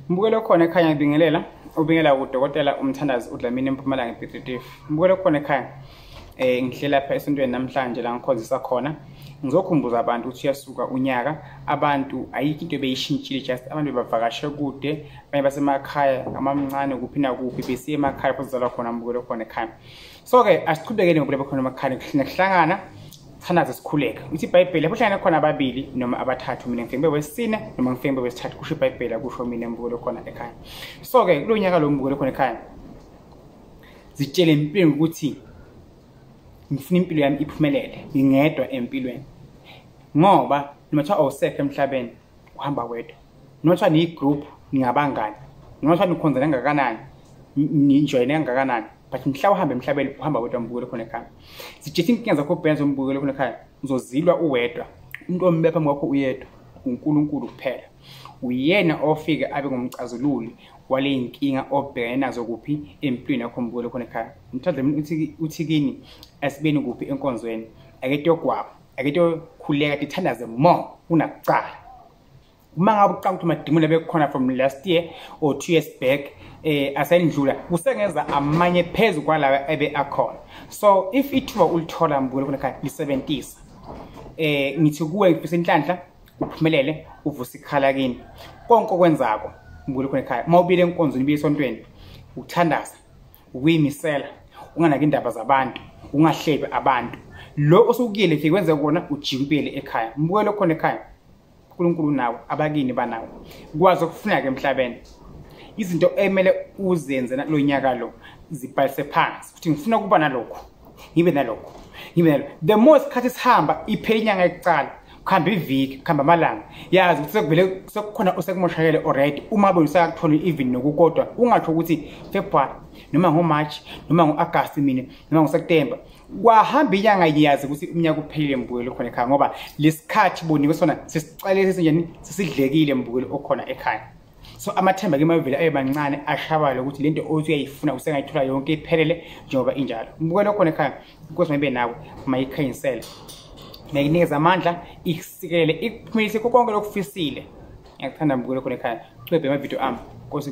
Mbukelo khona ekhaya ngibingelela, ubingela uDokotela uMthandazi uDlamini eMpumalanga ePiet. Mbukelo khona ekhaya ngihleli lapha esontweni namhlanje la ngikhonzisa khona. Ngizokhumbuza abantu ukuthi uyasuka unyaka, abantu ayikho into ebeyishintshile, just abantu bebavakashe kude, abanye basemakhaya amamncane kuphi nakuphi besiye emakhaya lapho sizalwa khona. Mbukelo khona ekhaya. So-ke asiqhubekeni ngokulapha khona emakhaya kuhlangana thandaze sikhuleka. Uthi iBhayibheli lapho hlangana khona ababili noma abathathu, mina ngifike ngibe wesine noma ngifike ngibe wesithathu, kusho iBhayibheli, akusho mina mbukelo khona ekhaya. So-ke kulo nyaka lo mbukelo khona ekhaya, zitshele empilweni ukuthi ngifuna impilo yami iphumelele ngingedwa empilweni, ngoba noma kuthiwa awusekho emhlabeni uhamba wedwa, noma kuthiwa niyi-group ningabangani, noma kuthiwa nikhonzane kangakanani, nijoyine kangakanani, but mhla uhamba emhlabeni uhamba wedwa mbukelo khona ekhaya. Zitshela inkinga zakho ubhekene mbukelo khona ekhaya, uzozilwa uwedwa. Umuntu ombe phambi kwakho uyedwa, uNkulunkulu kuphela. Uyena ofike abe ngumcazululi wale inkinga obhekene nazo kuphi empilweni yakho mbukelo khona ekhaya. Ngithanda uthi kini asibeni kuphi enkonzweni, ake tiyogwaba, ake tiyokhuleka, tithandaze more kunakucala. Uma ngabe ucanga ukuthi amadimoni abekhona from last year or 2 years back asendlula, kusengenza amanye phezu kwalawa ebe akhona. So if ithuba ulithola mbukelo khona ekhaya, lisebenzisa. Ngithi kuwe ngifisa inhlanhla, uphumelele, uvuse ikhala kini. Konke okwenzako mbukelo khona ekhaya, uma ubile enkonzweni, ubiye esontweni, ukuthandaza, ukuyimisela, unganaki indaba zabantu, ungahlebi abantu. Lo osukuyile fike kwenze kona ujimpele ekhaya. Mbukelo khona ekhaya, uNkulunkulu nawe, abakini banawe. Kwazi okufuneka emhlabeni. Izinto emele uzenze lo nyaka lo, zibhalise phansi ukuthi ngifuna ukuba nalokho, ngibe nalokho, ngibe nalokho. The more isikhathi sihamba, iphela inyanga yokuqala, kuhamba iviki, kuhamba amalanga, yazi ukuthi sekuvele sekukhona osekumoshakele already. Uma usakuthola even nokukodwa, ungatsho ukuthi February noma ngo-March noma ngo-August mina noma ngo-September, kwahamba inyanga, yazi ukuthi umnyaka uphelile mbukelo khona ekhaya, ngoba lesikhathi bonikwe sona sesicale sesinjani, sesidlekile mbukelo okhona ekhaya. So amathemba ke mavele aye mancane, ashabala ukuthi lento othi uyayifuna usengayithola yonke iphelele njengoba injalo. Mbukelo khona ekhaya, inkosi mayibe nawe, mayikhanyisele, mayikunikeze amandla, ikusikelele, ikuphumelise konke lokufisile. Ngiyakuthanda mbukelo khona ekhaya, cwebhe amavidiyo ami. Nkosi.